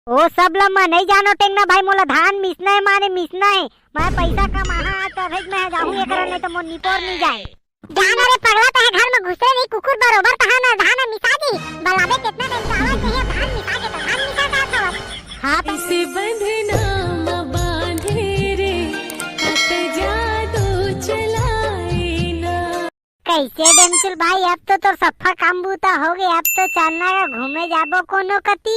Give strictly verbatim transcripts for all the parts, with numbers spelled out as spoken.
ओ सब ल मैं नइ जानों टेंगना भाई, मोला धान मिसना हे माने मिसना हे। मैं पइसा कमाहा आज, तभेच मैं जाहूं एकरा, नइ त मोर निपोर नइ जाय। जान रे पगला, तैं घर म घुसरे नहीं, कुकुर बरोबर तहां न धान मिसा दी। बलाबे केतना टाइम कावत हे, धान मिसा के त धान मिसा जात हवस। हां त कइसे बंधना म बांधे रे, कत जादू चलाए ना। कइसे डेमचुल भाई, अब तो तोर सफ्फा काम बूता होगे, अब तो चलना गा घूमे जाबो कोनो कती।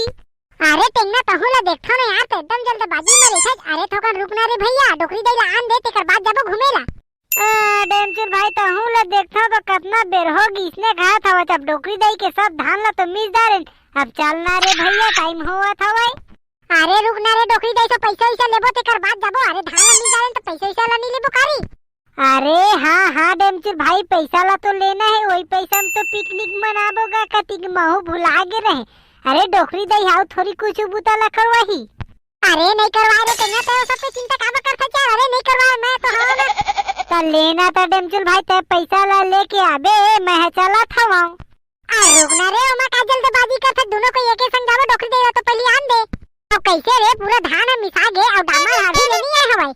अरे टेंगना, तहूं ला देखथव ना यार, त एकदम जल्दबाजी म रहिथस। अरे थोकन रुकना रे भइया, डोकरी दई ला आन दे, तेकर बाद जाबो घूमे ला। अ, डेमचुल भाई, तहूं ला देखथव त कतना बेर हो गिसने घात हवच, अब डोकरी दई के सब धान ला तो मिस डारेन, अब चलना रे भइया, टाइम होवत हवय। अरे रुक ना रे, डोकरी दई से पइसा वइसा लेबो, तेकर बाद जाबो। अरे धान ला मिस डारेन त पइसा वइसा ला नइ लेबो का रे? अरे हां, हां, डेमचुल भाई, पइसा ला तो लेना हे, वही पइसा म तो पिकनिक मनाबो गा, कतिक महूं भुला गे रहें। अरे डोकरी दई, हाव थोरी कुछू बूता ला करवाही। अरे नइ करवाय रे, तेंगा तैं ओ सब के चिंता काबर करथस यार? अरे नइ करवाय, मैं तो हवं ना। त लेना त डेमचुल भाई, तैं पइसा ला लेके आबे, मैं ह चलत हवं। अरे रुक ना रे, ओमा का जल्दबाजी करथस? दूनों कोई एके संग जाबो, डोकरी दई ला तो पहिली आन दे। अब कइसे रे, पूरा धान ह मिसा गे, अउ डामर ह अभी ले नइ आय हवय।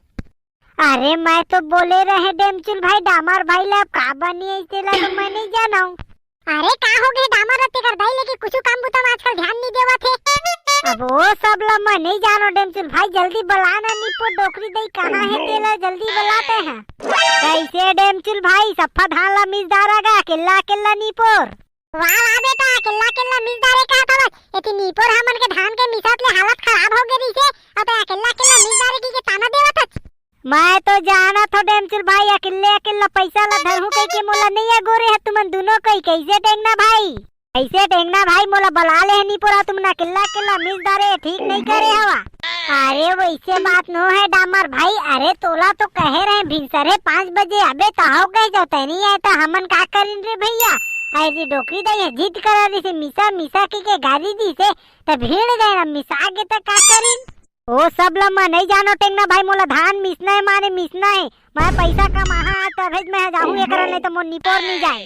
अरे मैं तो बोले रहें डेमचुल भाई, डामर भाई ला, अब का बनी हे तेला तो मैं नइ जानंव। अरे का होगे डामर रथे कर दाई, लेके कुछू काम बूता म आजकल ध्यान नइ देवत हे। अब ओ सब ला मैं नइ जानों डेमचुल भाई, जल्दी बला ना निपोर, डोकरी दई कहां हे तेला जल्दी बला तैं ह। कइसे डेमचुल भाई, सफ्फा धान ला मिस डारा गा, अकेल्ला अकेल्ला निपोर। वाह, वाह बेटा, अकेल्ला, अकेल्ला मिस डारे कहत हवस। एती निपोर हमन के धान के मिसत ले हालत खराब हो गे रहिसे, अउ तैं अकेल्ला, अकेल्ला मिस डारे कहिके ताना देवत हस। मैं तो जानत हंव डेमचुल भाई, अकेल्ले, अकेल्ला पइसा ला धरहूं कहिके मोला नइ अगोरे हस तुमन दूनों कोई। कइसे टेंगना भाई, कइसे टेंगना भाई, मोला बला ले हे निपोर, अउ तुमन अकेल्ला, अकेल्ला मिस डारे, ठीक नइ करे हवा। अरे वइसे बात नो हे डामर भाई, अरे तोला तो कहे रहें भिनसरे पांच बजे आबे त हव कहे जाव, तैं नइ आय त हमन का करिन रे भइया। अरे डोकरी दई ह जिद करा दिसे, मिसा मिसा कहिके गारी दिसे, त भीड़ गए ना, मिसा गे त का करिन। ओ सब ल मैं नइ जानों टेंगना भाई, मोला धान मिसना हे माने मिसना हे। मैं पइसा कमाहा आज, तभेच मैं जाहूं एकरा, नइ त मोर निपोर नइ जाय।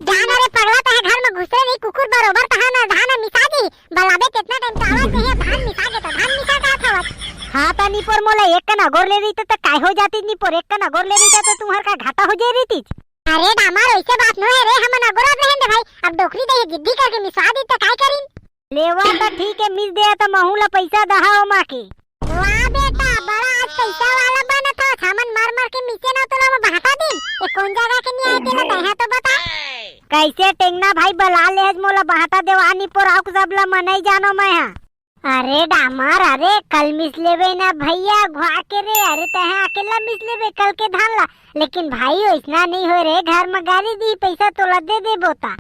जान रे पगला, तैं घर म घुसरे नहीं, कुकुर बरोबर तहां न धान मिसा दी। बलाबे केतना टाइम कावत हे, धान मिसा गे त धान मिसा जात हवस। हां त निपोर, मोला एक कन अगोर ले रहिते त काय हो जातिस निपोर, एक कन अगोर ले रहिते त तुंहर का घाटा हो जाय रहितिस। अरे डामर, वइसे बात नो हे रे, हमन अगोरत रहेन रे भाई, अब डोकरी दई ह जिद्दी करके मिसवा दिस त काय करिन? लेवा त ठीक हे, मिस दे त महूं ला पइसा दहा ओमा के। वाह बेटा, बड़ा आज पइसा वाला बनत हस, हमन मर मर के मिसे ना तोला म बहाटा दिन। ए कोन जगह के नइ आय तेला तैं ह तो बता। कइसे टेंगना भाई, बला ले हस मोला बहाटा देवा निपोर, अउ सब ल मैं नइ जानों मैं ह। अरे डामर, अरे कल मिस लेबे ना भइया घुवा के रे, अरे तैं ह अकेल्ला मिस लेबे कल के धान ला, लेकिन भाई वइसना नइ होय रे, घर म गारी दिही, पइसा तोला दे देबो त।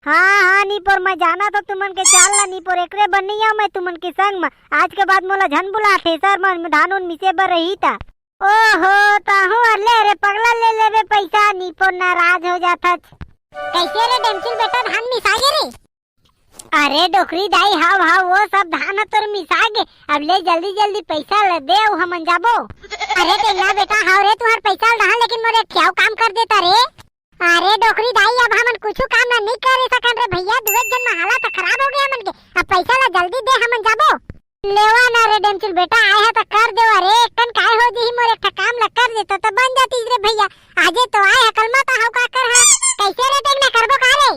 हां, हां, निपोर, मैं जानत हंव तुमन के चाल ला, निपोर, एकरे बर नइ आंव मैं तुमन के संग म। आज के बाद मोला झन बुला, थ्रेसर म धान उन मिसे बर रही त। ओहो, तहूं अल्ले रे पगला, ले लेबे पइसा, निपोर नाराज हो जाथच। कइसे रे डेमचुल बेटा, धान मिसा गे रे? अरे डोकरी दाई, हव, हव, वो सब धान ह तोर मिसा गे। अब ले जल्दी जल्दी पइसा ल दे, अउ हमन जाबो। अरे टेंगना बेटा, हव रे, तुंहर पइसा ल दहा, लेकिन मोर एक ठियाव काम कर देता रे। अरे डोकरी दाई, अब हमन कुछू काम ल नइ करे सकन रे भइया, दुए झन म हालत खराब हो गे हमन के। अब पइसा ल जल्दी दे, हमन जाबो। लेवा ना रे डेमचुल बेटा, आय ह त कर देवा रे, एक कन काय हो जही, मोर एक ठा काम ल कर देता त बन जातिस रे भइया। आजे तो आय ह, कल मत आहव का करहा। कइसे रे टेंगना, करबो का रे?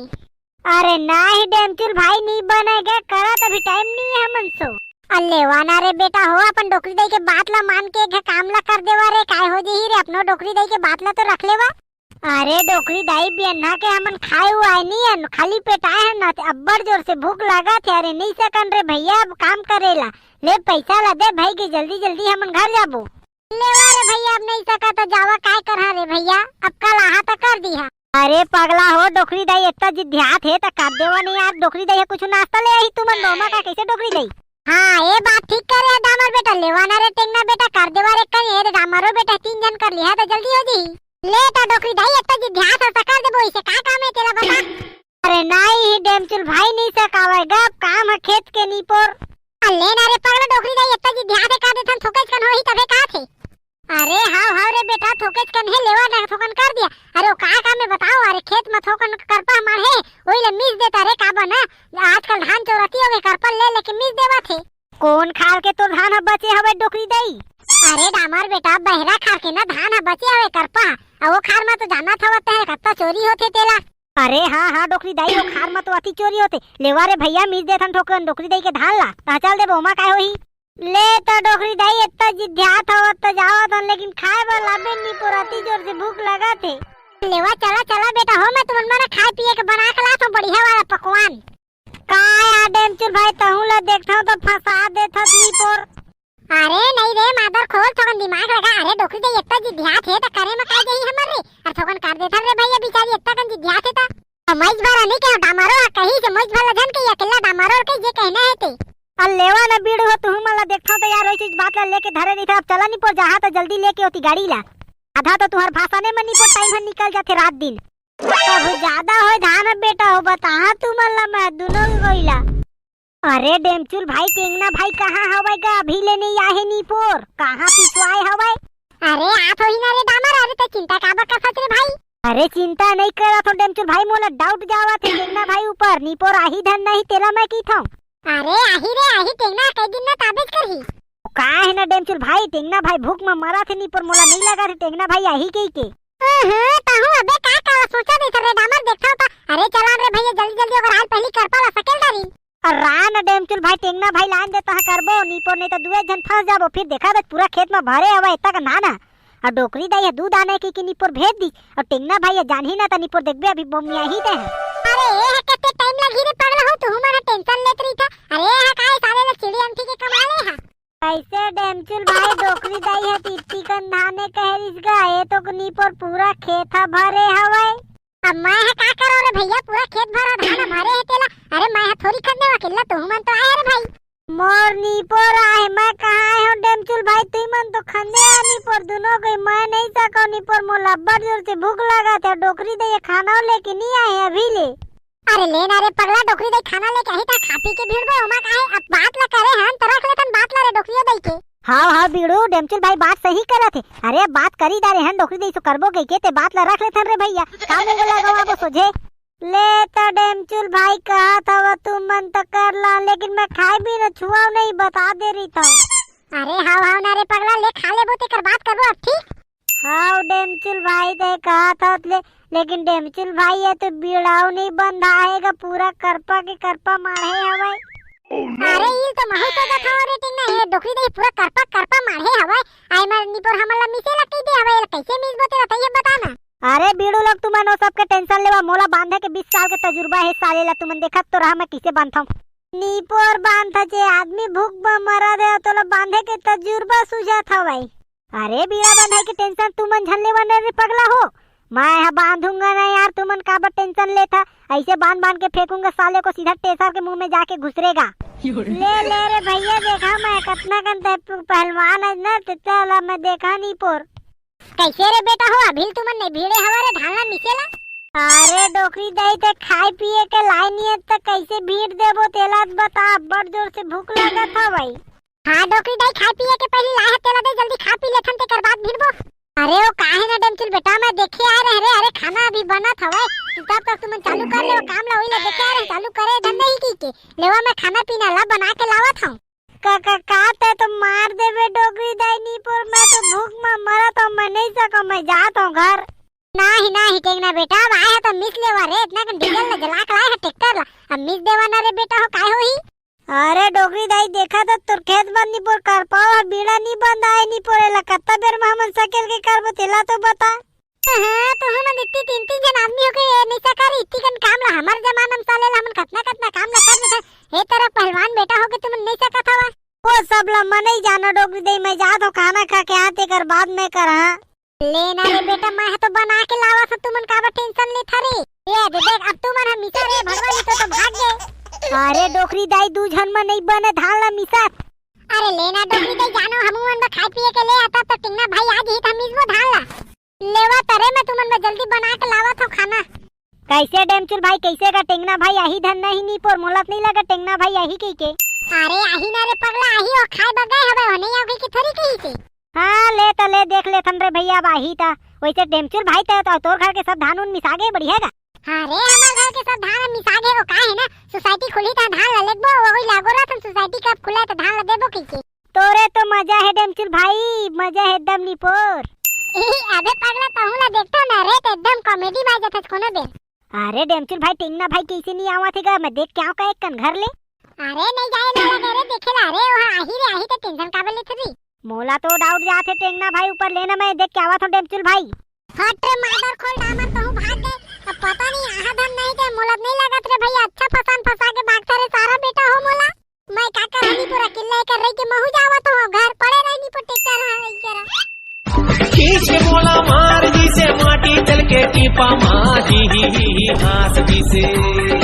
अरे नाही डेमचुल भाई, नइ बनय गे, करत अभी टाइम नइ हे हमन सो। अ लेवा ना रे बेटा हो, अपन डोकरी दाई के बात ल मान के एक काम ल कर देवा रे, काय हो जही रे, अपनो डोकरी दाई के बात ल तो रख लेवा। अरे डोकरी दाई, बियन्ना के हमन खाए हुए आए नइ हन, खाली पेट आए हन ना, ते अब्बड़ जोर से भूख लागत हे। अरे नइ सकन रे भइया अब काम करे ला। ले पइसा ला दे भाई के, जल्दी जल्दी हमन घर जाबो। लेवा रे भइया, अब नइ सकत, जावा, काय करहा रे भइया, अब कल आहा त कर दिहा। अरे पगला हो डोकरी दाई, इतना जिद्दियात हे त कर देवा नहीं यार, डोकरी दाई हे कुछ नाश्ता ले आही तुमन दोनों का, कइसे डोकरी दाई? हाँ, ये बात ठीक करे हे डामर बेटा, लेवा ना रे टेंगना बेटा, कर देवा रे, कर ये रे डामरो बेटा, तीन झन कर लिहा त जल्दी हो जही। ले त डोकरी दाई, इतना जिद्दियात हस त कर देबो, इसे का काम हे तेला बता। अरे नाही डेमचुल भाई, नइ सकावय गा, अब काम ह खेत के निपोर। अ ले ना रे पगला डोकरी दाई, इतना जिद्दियात हे, कर देथन, थोकेच कन होही तभे कहाथे। अरे हव हव रे बेटा, थोकेच कन हे, लेवा ना थोकन कर दिहा। अरे ओ का काम हे बताओ, अरे खेत म थोकन करपा माढ़े, ओही ल मीस देता रे, काबर ना, आजकल धान चोरती होगे, करपा ले लेके मीस देवत हे। कोन खार के तोर धान ह बचे हवय डोकरी दाई? अरे डामर बेटा, बहरा खार के ना धान ह बचे हवय करपा। अउ वो खार म तो जानत हवत हे कत्ता चोरी होथे तेला। अरे हाँ हाँ डोकरी दाई, वो खार म तो अति चोरी होथे। लेवा रे भैया, मीस देथन ठोकन डोकरी दाई के धान ला, तहाँ चल देबो, ओमा काय होही। ले त डोकरी दाई, एत्ता जिद्धियात हवत त जावत हन, लेकिन खाए बर लाबे नी पोर, अति जोर से भूख लगत हे। लेवा चला चला बेटा हो, मैं तुमन मन खाए पिए के बना के लात हूँ बढ़िया वाला पकवान। का यार डेमचुल भाई, तहूँ ला देखथव त फंसा देथस नी पोर। अरे नहीं रे मादर खोल, थोकन दिमाग लगा। अरे डोकरी दाई एत्ता जिद्धियात हे त करे म काय जही हमर रे। अरे थोकन कर देथन रे भैया, बिचारी एत्ता कन जिद्धियात हे त। मइझ भर नहीं कहो डामरो ह कही से मइझ भर ला झन कही, अकेला डामरो के जे कहना हे ते। अरे लेवा न बीड़ू हो, तुहू मन ला देखथव त यार, वही चीज बात ला लेके धरे नहीं था। अब चला नी पोर, जहाँ त जल्दी लेके होती गाड़ी ला। आधा तो तुहर भाषा ने मन नी पोर, टाइम ह निकल जाथे रात दिन। अब ज्यादा होय धान ह बेटा हो, बताहा तुमन ला मैं दुनो गोइला। अरे डेमचुल भाई, टेंगना भाई कहाँ हवय गा? अभी ले नहीं आहे नी पोर, कहाँ पिछवाए हवय? अरे आत होही ना रे डामर, अरे ते चिंता काबर करत रे भाई? अरे चिंता नहीं करत हो डेमचुल भाई, मोला डाउट जावत हे टेंगना भाई ऊपर, नी पोर आही धन नहीं तेला मैं कीथव। अरे आही रे आही, टेंगना कई दिन ना ताबेच करही। का हे ना डेमचुल भाई, टेंगना भाई भूख म मरत हे नी पोर, मोला नहीं लगा थे टेंगना भाई आही कही के। अहं, तहूँ अबे का का सोचा देत रे डामर, देखथव त। अरे चला रे भैया, जल्दी जल्दी ओकर हाल पहली करपा ला सकेल डारी। अरे रा न डेमचुल भाई, टेंगना भाई लान दे तहाँ करबो, नी पोर नहीं त दुए झन फंस जाबो, फिर देखा दे पूरा खेत म भरे हवय एत्ता कन धान ह। अउ डोकरी दाई ह दू दाना कही के नी पोर भेज दी, अउ टेंगना भाई ह जानही ना त नी पोर देखबे अभी बोमियाही ते ह। अरे ए ह कते टाइम लगही रे पगला हो, तुहू मन ह टेंशन लेत रहिथा। अरे ए ह काय साले ला चिड़ी अंठी के कमा ले ह। कइसे डेमचुल भाई, डोकरी दाई ह तित्ती कन धाने कहे रिस गा, ए तो नी पोर पूरा खेत ह भरे हवय। अब मैं ह का करव रे भैया, पूरा खेत भर धान भरे हे तेला। अरे मैं ह थोरी खरीदे अकेला, तुहू मन तो आए रे भाई। मोर नी पोर आहे, मैं कहाँ आए हूँ डेमचुल भाई, तुई मन तो खंदे आ नी पोर दुनो गई, मैं नहीं सकव नी पोर, मोला अब्बड़ जोर से भूख लगत हे, डोकरी दाई खाना लेके नहीं आए अभी ले। अरे ले ना रे पगला, डोकरी दाई खाना लेके आही त खा पी के भिड़बो, ओमा का हे, अब बात ला करे हन त रख लेथन बात ला रे डोकरियो दाई के। हाव हाव बीड़ू, डेमचुल भाई बात सही करत हे। अरे बात करी डारे हन डोकरी दाई से करबो कही के, ते बात ला रख लेथन रे भैया, का मुंह लगा वो सोझे। ले त डेमचुल भाई कहत हव तुमन त कर ला, लेकिन मैं खाए भी न छुआव नहीं, बता दे रही था। अरे हाव हाव ना रे पगला, ले खा लेबो तेकर बात करबो अब, ठीक? हाव डेमचुल भाई ते कहत हव ले, लेकिन डेमचुल भाई ये तो बीड़ाऊ नहीं बंधा हे गा, पूरा करपा के करपा माढ़े हवय। अरे ई तो महू सोचत हव रे टेंगना, ये डोकरी दाई पूरा करपा करपा माढ़े हवय। आए मर नी पोर हमन ला मिसे ला कही दे हवय, एला कइसे मिसबो तेला तइये बता ना। अरे बीड़ू लोग, तुमन ओ सबके टेंशन लेवा, मोला बांधे के बीस साल के तजुर्बा हे साले ला, तुमन देखत तो रहा मैं कइसे बांधथंव। नी पोर बांधथे, आदमी भूख म मरत हे, तोला बांधे के तजुर्बा सूझत हवय। अरे बीड़ा बंधई के टेंशन तुमन झन लेवा न रे पगला हो, मैं ह बांधूंगा ना यार, तुमन काबर टेंशन लेथा? ऐसे बांध बांध के फेंकूंगा साले को, सीधा टेसर के मुंह में जाके घुसरेगा। ले ले रे भैया, देखा मैं कतना कन ते पहलवान है ना, तेला मैं देखा नी पोर। कइसे रे बेटा हो, अभी तुमन नहीं भीड़े हवा रे धान ला मिसे ला? अरे डोकरी दाई, ते खाए पिए के लाए नहीं है, त कइसे भीड़ देबो तेला बता, बड़ जोर से भूख लगत हवय। हाँ डोकरी दाई, खाए पिए के पहली लाए ह तेला दे, जल्दी खा पी लेथन तेकर बाद भीड़बो। अरे ओ काहे ना डेमचुल बेटा, मैं देखे आए रहे रे। अरे खाना अभी बनत हवय, तब तक तुमन चालू कर लेवा काम ला, वही ला देखे आए रहे, चालू करे धन नहीं की के। लेवा मैं खाना पीना ला बना के लावत हूँ। का का का ते तो मार देबे डोकरी दाई नी पोर, मैं तो भूख म मरत हूँ, मैं नहीं सकूँ, मैं जात हूँ घर। नाही नाही टेंगना बेटा, अब आए ह तो मिस लेवा रे, इतना कन डीजल ला जला के लाए ह ट्रैक्टर ला, अब मिस देवा ना रे बेटा हो, काय होही? अरे डोकरी दाई, देखा तो तोर खेत बर नी पोर करपा ह, बीड़ा नी बंधाए नी पोर, एला कत्ता बेर म हमन सकेल के करबो, तेला तो बता। हाँ, तो हमन इतनी तीन तीन जन आदमी होके ये नहीं सका रे, इतनी कन काम ला हमर जमाना म साले ला हमन कतना कतना काम ला कर देथन। हे तरह पहलवान बेटा होके तुमन नहीं सकत हवा। वो सब ला मैं नहीं जाना डोकरी दाई, मैं जात हूँ खाना खा के आते कर बाद में कर, हाँ। ले ना रे बेटा, मैं ह तो बना के लावत हूँ, तुमन काबर टेंशन लेथा रे? ये दे देख, अब तुमन ह मिसा रे भगवान, तो, तो भाग गए। अरे डोकरी दाई, दू झन म नहीं बने धान ला मिसत। अरे ले ना डोकरी दाई, जानो हमू मन बर खाए पिए के ले आता, तो टेंगना भाई आ जही त हम मिसबो धान ला। लेवा तरे मैं तुमन बर जल्दी बना के लावत हूँ खाना। कैसे डेमचुल भाई, कैसे का टेंगना भाई आही धन नहीं नी पोर, मोला त नहीं लगा टेंगना भाई आही कही के। अरे आही ना रे पगला, आही ओ खाए बर गए हवे, ओ नहीं आओगे कि थोड़ी कही के। हाँ, ले त ले, देख लेथन रे भैया, अब आही त। वैसे डेमचुल भाई, ते तो तोर घर के सब धान उन मिसा गए, बढ़िया गा। हाँ रे, हमर घर के सब धान मिसा गे, वो का हे ना, सोसाइटी खुली त धान ल लेगबो, वही लागो रहत हन सोसाइटी कब खुला त धान ल देबो कहिके। तोरे तो मजा हे डेमचुल भाई, मजा हे एकदम निपोर। अबे पगला, तहूं ला देखथव ना रे, त एकदम कॉमेडी में आ जाथस कोनो बेर। अरे डेमचुल भाई, टेंगना भाई कइसे नइ आवत हे गा, मैं देख के आंव का एक कन घर ले। अरे नइ जाए ला लगे रे, देखे ला रे, ओहा आही रे आही, त टेंशन काबर लेथस रे? मोला तो डाउट जात हे टेंगना भाई ऊपर, ले ना मैं देख के आवत हंव डेमचुल भाई। हट रे मादर खोल डामर, तहूं भाग गे। अब पता नहीं आहा धन नहीं ते, मोला नहीं लागत रे भैया, अच्छा फसान फसा के भागता रे सारा बेटा हो मोला। मैं का करहूं, पूरा किल्ला कर रही के महू जावत हंव, घर पड़े रही नहीं पर ट्रैक्टर है करा। खींच के मोला मार जी से माटी चल के टीपा मार जी ही ही ही हाथ जी से।